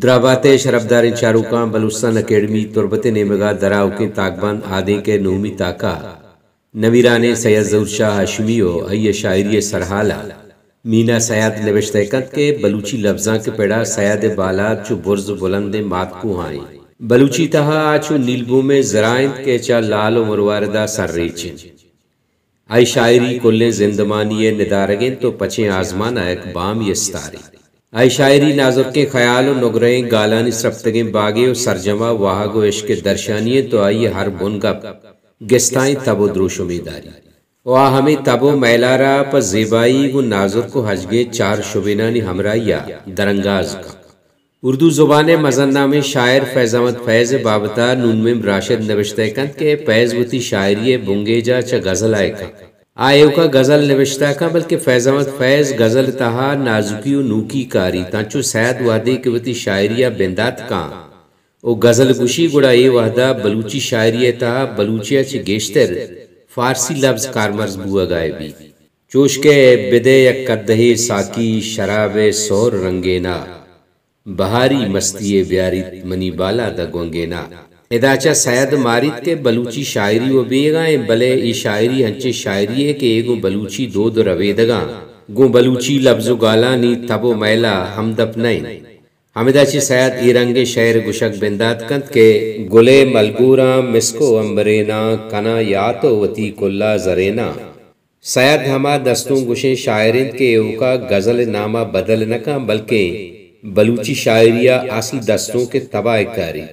درابات ءِ شرپداریں چاروکاں، بلوچستان اکیڈمی تربت ءِ نیمگ ءَ درآؤکیں تاکبند آدینک ءِ نومی تاک ءَ نمیرانیں سید ظہور شاہ ہاشمی ءُ آئی ءِ شاعری ءِ سرحال ءَ مینا سید نبشتہ کنت کہ بلوچی لبزانک ءِ پڑ ءَ سید ءِ بالاد چو برز ءُ بلندیں ماتکوہاں اِنت۔ بلوچی تہا آ چو نیلبومیں زرا اِنت کہ چہ لال ءُ مروارد ءَ سرریچ اِنت۔ آئی شاعری کلیں زندمانی ءِ ندارگ اِنت ءُ پچیں آزمان ءَ یک بامی استارے۔ آئی شاعری نازرکیں خیال ءُ نگرہیں گالانی سرپتگیں باگے ءُ سرجم ءَ واہگ ءُ عشق ءِ درشانی اِنت ءُ آئی ءِ ہر بنگپ گستائیں تب ءُ دروشمے داریت ءُ آ ہمے تب ءُ میل ءَ را پہ زیبائی گوں نازرک ءُ ہجگیں چار شبینانی ہمراہی ءَ درانگاز کنت۔ اردو زبان ءِ مزن نامیں شاعر فیض احمد فیض ءِ بابت ءَ نونمیم راشد نبشتہ کنت کہ فیض وتی شاعری ءِ بنگیج ءَ چہ غزل ءَ کنت۔ آ ایوک ءَ غزل نبشتہ کنت، بلکیں فیض احمد فیض غزل ءِ تہا نازکی ءُ نوکی کاریت، انچو سید وہدے کہ وتی شاعری ءَ بندات کنت ءُ غزل گوشیت، گڑا اے وہد ءَ بلوچی شاعری ءِ تہا بلوچی ءَ چہ گیشتر فارسی لبز کارمرز بوہگ ءَ بیت۔ چوش کہ بدئے یک قدحے ساقی شراب ءِ سہر رنگین ءَ، بہاری مستی یے بیاریت منی بالاد ءِ گونگین ءَ۔ ادا چہ سید ماریت کہ بلوچی شاعری وَ بیگ ءَ اِنت، بلے اے شاعری انچیں شاعری یے کہ اے گوں بلوچی دود ءُ ربیدگاں، گوں بلوچی لبز ءُ گالانی تب ءُ میل ءَ ہمدپ نہ اِنت۔ ہمدا چہ سید اے رنگیں شئیر گوشگ بندات کنت کہ گل ءِ ملگوراں مسک ءُ عنبریناں، کناں یات ءُ وتی کل ءَ زریناں۔ سید ہما دستوں گوشیں شاعر اِنت کہ ایوک ءَ غزل ءِ نام ءَ بدل نہ کنت، بلکیں بلوچی شاعری ءِ اصل دستونک ءِ تب ءَ کاریت۔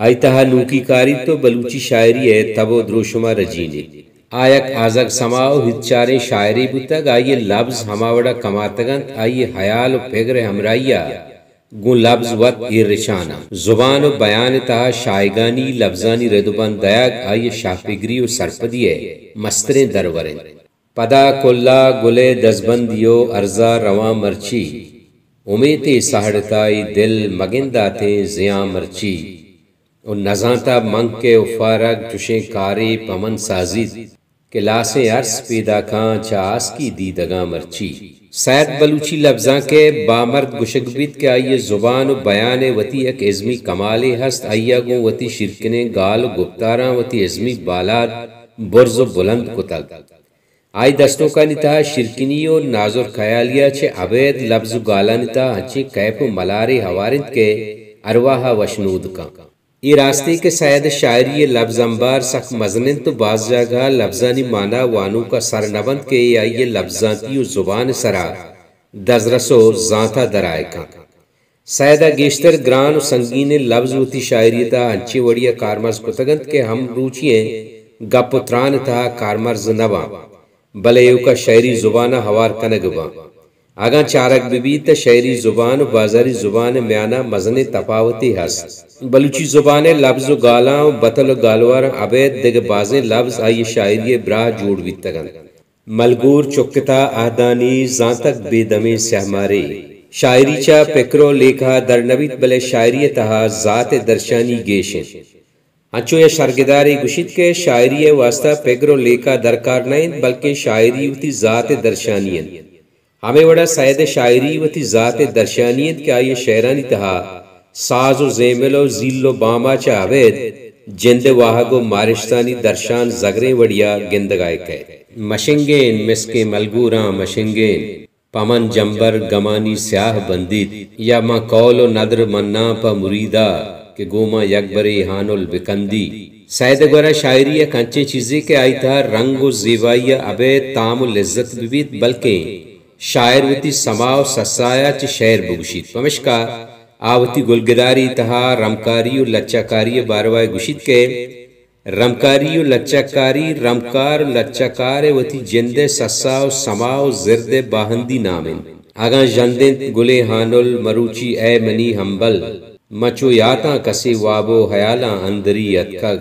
آئی تہا نوکی کاریت ءُ بلوچی شاعری ءِ تب ءُ دروشم ءَ رجینیت۔ آ یک آزگ سما ءُ ہیتچاریں شاعرے بوتگ، آئی ءِ لبز ہما وڑ ءَ کماتگ اَنت، آئی ءِ ہیال ءُ پگر ءِ ہمراہی ءَ گوں لبز وت ایر رچان اَنت۔ زبان ءُ بیان ءِ تہا شاہگانی لبزانی رد ءُ بند دئیگ آئی ءِ شاہپگری ءُ سرپدی ءِ مستریں درور اِنت۔ پدا کل ءَ گل ءِ دزبندی ءُ ارز ءَ رواں مرچی، امیتے سہڑتائی دل مگنداتیں زیاں مرچی۔ ءُ نزانتا من کہ افارگ چشیں کارے پہ من سازیت کہ لاسیں ارس پیداکاں چہ آسکی دیدگاں مرچی۔ سید بلوچی لبزانک ءِ بامرد گوشگ بیت کہ آئی ءِ زبان ءُ بیان ءِ وتی یک ازمی کمالے ہست، آئی ءَ گوں وتی شیرکنیں گال ءُ گپتاراں وتی ازمی بالاد برز ءُ بلند کتگ۔ آئی دستونکانی تہا شیرکنی ءُ نازرک ہیالی ءَ چہ ابید لبز ءُ گالانی تہا انچیں کیف ءُ ملارے ہوار اِنت کہ ارواہ ءَ وشنود کنت۔ اے راستے کہ سید ءِ شاعری ءِ لبز امبار سک مزن اِنت ءُ باز جاگہ ءَ لبزانی مانا وانوک ءَ سر نہ بنت کہ اے آئی ءِ لبزانتی ءُ زبان ءِ سرا دزرس ءُ زانت ءَ درآیگ کنت۔ سید ءَ گیشتر گران ءُ سنگینیں لبز وتی شاعری ءِ تہا انچیں وڑی ءَ کارمرز کتگ اَنت کہ ہمروچی ئیں گپ ءُ تران ءِ تہا کارمرز نہ باں، بلے ایوک ءَ شئیری زبان ءَ ہوار کنگ باں۔ اگاں چارگ بہ بیت تہ شئیری زبان ءُ بازاری زبان ءِ میان ءَ مزنیں تپاوتے ہست۔ بلوچی زبان ءِ لبز ءُ گالاں ءُ بتل ءُ گالواراں ابید دگہ بازیں لبز آئی ءِ شاعری ءِ براہ جوڑ بیتگ اَنت۔ ملگور چکتا اہدانی زانتگ بے دمیں سیاہ مارے۔ شاعری چہ پکر ءُ لیکہ ءَ در نہ بیت، بلے شاعری ءِ تہا ذات ءِ درشانی گیش اِنت۔ انچو یک شرگدارے گوشیت کہ شاعری ءِ واستہ پگر ءُ لیکہ درکار نہ اِنت، بلکیں شاعری وتی ذات ءِ درشانی اِنت۔ ہمے وڑ ءَ سید ءِ شاعری وتی ذات ءِ درشانی اِنت کہ آئی ءِ شئیرانی تہا ساز ءُ زیمل ءُ زیل ءُ بام ءَ چہ ابید جند ءِ واہگ ءُ مارشتانی درشان زگریں وڑی ءَ گندگ ءَ کئیت۔ مشنگین مسکیں ملگوراں مشنگین، پہ من جمبر گمانی سیاہ بندیت، یا من قول ءُ ندر مناں پہ مرید ءَ کہ گوں من یکبرے ہانل بکندی۔ سید ءِ گورا شاعری یک انچیں چیزے کہ آئی تہا رنگ ءُ زیبائی ءَ ابید تام ءُ لذت بہ بیت، بلکیں شاعر وتی سما ءُ سسا ءَ چہ شئیر بگوشیت۔ پمشکا آ وتی گلگداری تہا رمکاری ءُ لچہ کاری ءِ باروا ءَ گوشیت کہ رمکاری ءُ لچہ کاری، رمکار ءُ لچہ کار ءِ وتی جند ءِ سسا ءُ سما ءُ زرد ءِ باہندی نام اِنت۔ اگاں ژند اِنت گلیں ہانل مروچی اے منی ہمبل، من چو یاتاں کسے واب ءُ ہیالاں اندری اتکگ،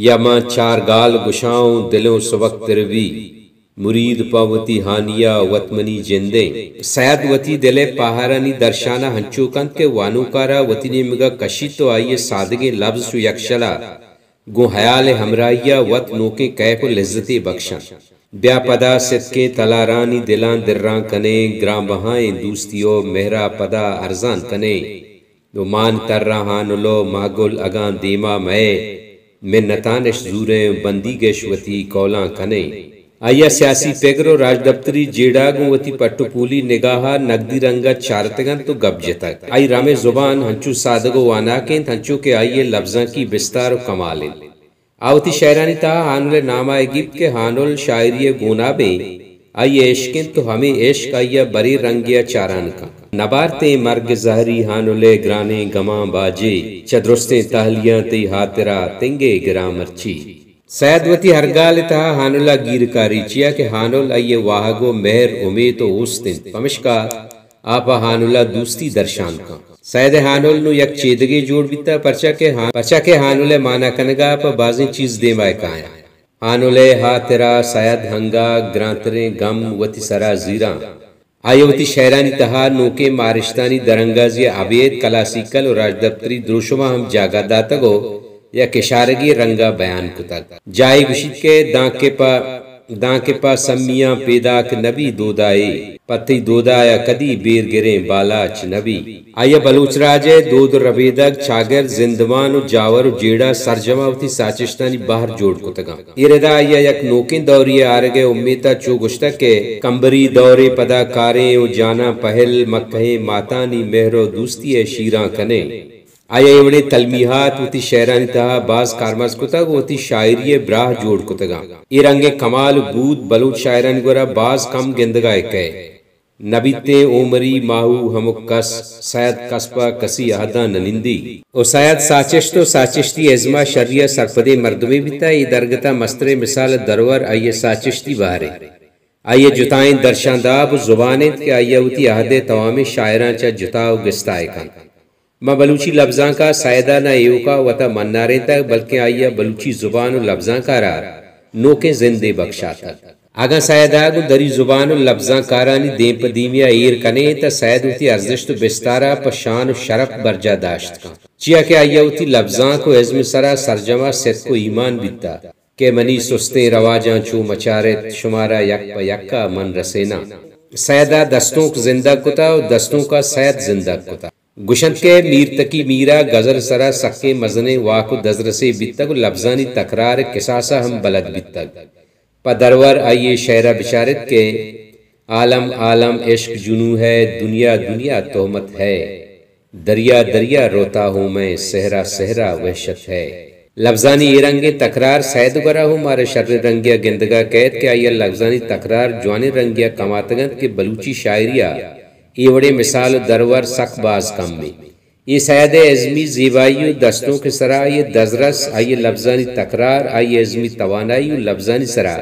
یا من چارگال گشاں ءُ دلوں سبکتر بی۔ مرید پہ وتی ہانی ءَ وت منی جندیں۔ سید وتی دل ءِ پاہرانی درشان ءَ ہنچو کنت کہ وانوک ءَ را وتی نیمگ ءَ کشیت ءُ آئی ءِ سادگیں لبز چو یکشل ءَ گوں ہیال ءِ ہمراہی ءَ وت نوکیں کیف ءُ لذتے بکش اَنت۔ بیا پدا ستکیں تلارانی دلاں دراں کنیں، گرانبہائیں دوستی ءُ مہر ءَ پدا ارزان کنیں۔ نوں مان ترا ہانل ءُ ماگل اگاں دیما مئے منتان اش زوریں، بندیگ اش وتی کولاں کنیں۔ آئی ءَ سیاسی پگر ءُ راجدپتری جیڑہ گوں وتی پٹ ءُ پولی نگاہ ءَ نگدی رنگ ءَ چارتگ اَنت ءُ گپ جتگ۔ آئی رمیں زبان ہنچو سادگ ءُ واناک اِنت، ہنچو کہ آئی ءِ لبزانکی بستار ءُ کمال اِنت۔ آ وتی شئیرانی تہا ہانل ءِ نام ءَ گیپت کہ ہانل شاعری ءِ گونابیں، آئی ءِ عشق اِنت ءُ ہمے عشق آئی ءَ برے رنگے ءَ چاران کنت۔ نبارتیں مرگ زہری ہانل ءِ گرانیں گماں باجے، چہ درستیں تہلیاں تئی ہاترا تنگے گراں مرچی۔ سید وتی ہر گال ءِ تہا ہانل ءَ گیر کاری، چیا کہ ہانل آئی ءِ واہگ ءُ مہر، امیت ءُ اوست اِنت، پمشکا آ پہ ہانل ءَ دوستی درشان کنت۔ سید ءِ ہانل نوں یک چیدگے جوڑ بیتہ، پرچا کہ ہان-، پرچا کہ ہانل ءِ مانا کنگ ءَ پہ بازیں چیز دیما کاینت۔ ہانل ءِ ہاترا سید ہنگا گرانتریں گم وتی سرا زیراں۔ آئی ءَ وتی شئیرانی تہا نوکیں مارشتانی درانگازی ءَ ابید کلاسیکل ءُ راجدپتری دروشماں ہم جاگہ داتگ ءُ یک اشارگی رنگ ءَ بیان کتگ۔ جاہے گوشیت کہ دانکہ پہ، دانکہ پہ سمیاں پیداک نبی دودائے، پہ تئی دودایا کدی بیر گریں بالاچ نبی۔ آئی ءَ بلوچ راج ءِ دود ءُ ربیدگ، چاگرد، زندمان ءُ جاور ءُ جیڑہ سرجم ءَ وتی ساچشتانی بہر جوڑ کتگ اَنت۔ اے ردا آئی ءَ یک نوکیں دورے ءِ آرگ ءِ امیت ءَ چو گوشتگ کہ کمبری دورے پدا کاریں ءُ جاناں پہل، مکہیں ماتانی مہر ءُ دوستی ءِ شیراں کنیں۔ آئی ءَ اے وڑیں تلمیحات وتی شئیرانی تہا باز کارمرز کتگ ءُ وتی شاعری ءِ براہ جوڑ کتگ اَنت۔ اے رنگیں کمال ءُ بود بلوچ شاعرانی گورا باز کم گندگ ءَ کئیت۔ نبیتیں اومری ماہو ہمک کس، سید کس پہ کسی عہداں نہ نندی۔ ءُ سید ساچشت ءُ ساچشتی ازم ءَ شری ءَ سرپدیں مردمے بیتہ، اے درگت ءَ مستریں مثال ءَ درور آئی ءِ ساچشتی بہر اِنت۔ آئی ءِ جتائیں درشانداب ءُ زبان اِنت کہ آئی ءَ وتی عہد ءِ توامیں شاعراں چہ جتا ءُ گستا ءَ کنت۔ ماں بلوچی لبزانک ءَ سید ءَ نہ ایوک ءَ وت ءَ منارینتگ، بلکیں آئی ءَ بلوچی زبان ءُ لبزانک ءَ را نوکیں زندے بکشاتگ۔ اگاں سید ءَ گوں دری زبان ءُ لبزانکارانی دیم پہ دیمی ءَ ایر کنیں، تہ سید وتی ارزشت ءُ بستار ءَ پہ شان ءُ شرپ برجاہ داشت کنت۔ چیا کہ آئی ءَ وتی لبزانک ءُ ازم ءِ سرا سرجم ءَ صدق ءُ ایمان بیتہ کہ منی سستیں رواجاں چو مچارت، شمارا یک پہ یک ءَ من رسیناں۔ سید ءَ دستونک زندگ کتہ ءُ دستونک ءَ سید زندگ کتہ۔ گوشنت کہ میر تقی میر ءَ گزل ءِ سرا سکیں مزنیں واک ءُ دزرسے بیتگ ءُ لبزانی تکرار ءِ کساس ءَ ہم بلد بیتگ۔ پہ درور آئی ءِ شئیر ءَ بچارت کہ عالم عالم عشق جنوں ہے، دنیا دنیا تہمت ہے، دریا دریا روتا ہوں میں، صحرا صحرا وحشت ہے۔ لبزانی اے رنگیں تکرار سید ءِ گورا ہوں مارا شریں رنگے ءَ گندگ ءَ کئیت کہ آئی ءِ لبزانی تکرار جوانیں رنگے ءَ کماتگ اَنت کہ بلوچی شاعری ءَ اے وڑیں مثال ءُ درور سک باز کم اِنت۔ اے سید ءِ ازمی زیبائی ءُ دستونک ءِ سرا آئی ءِ دزرس، آئی ءِ لبزانی تکرار، آئی ءِ ازمی توانائی ءُ لبزانی سرا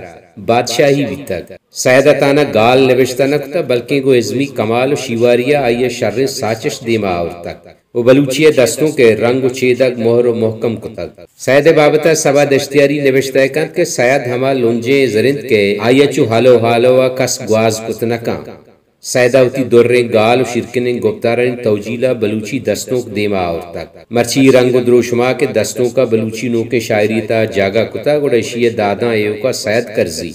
بادشاہی بیتگ۔ سید ءَ تانا گال نبشتہ نہ کتہ، بلکیں گوں ازمی کمال ءُ شیواری ءَ آئی ءِ شریں ساچشت دیما آورتگ ءُ بلوچی ءِ دستونک ءِ رنگ ءُ چیدگ مہر ءُ مہکم کتگ۔ سید ءِ بابت ءَ صبا دشتیاری نبشتہ کنت کہ سید ہما لنجیں زر اِنت کہ آئی ءَ چو ہالو ہالو ءَ کس گواز کت نہ کنت۔ سید ءَ وتی دریں گال ءُ شیرکنیں گپتارانی توجیل ءَ بلوچی دستونک دیما آورتگ۔ مرچی رنگ ءُ دروشم ءَ کہ دستونک ءَ بلوچی نوکیں شاعری ءِ تہا جاگہ کتگ، گڑا ایشی ءِ داداں ایوک ءَ سید کرزی۔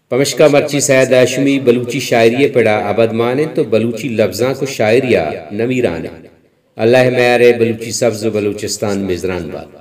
پمشکا مرچی سید ہاشمی بلوچی شاعری ءِ پڑ ءَ ابدمان اِنت ءُ بلوچی لبزانک ءُ شاعری ءَ نمیران اِنت۔ اللہ ءِ میار ءَ بلوچی سبز ءُ بلوچستان مزران بات۔